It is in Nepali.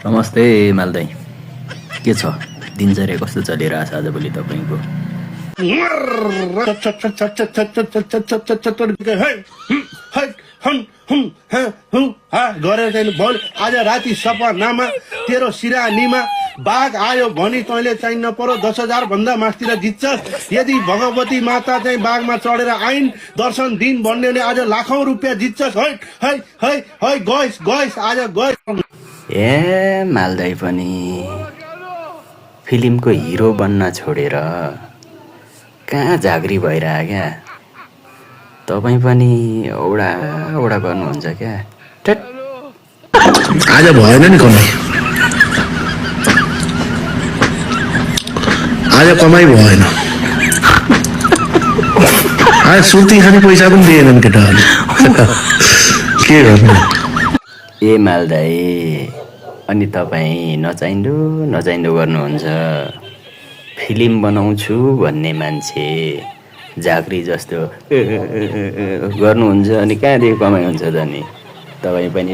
नमस्ते मालदाई, के छ? दिनचर्या कस्तो चलिरहेछ आजभोलि तपाईँको? गरेर चाहिँ बोल आज राति सपनामा तेरो सिरानीमा बाघ आयो भने तैँले चाहिँ नपरो 10,000 भन्दा मास्तिर जित्छस्। यदि भगवती माता चाहिँ बाघमा चढेर आइन् दर्शन दिन भन्ने भने आज लाखौं रुपियाँ जित्छस्। है है है है गइस गइस आज गइस। ए मालदाई पनि फिल्मको हिरो बन्न छोडेर कहाँ झाँक्री भइरह क्या? तपाईँ पनि औडा औडा गर्नुहुन्छ क्या? आज भएन नि कमाई, आज कमाई भएन। आज सुर्ती खाने पैसा पनि दिएनन् केटाहरूले। के गर्नु? ए मालदाई, अनि तपाईँ नचाहिँदो गर्नुहुन्छ। फिल्म बनाउँछु भन्ने मान्छे झाँक्री जस्तो गर्नुहुन्छ अनि कहाँदेखि कमाइ हुन्छ त नि? तपाईँ पनि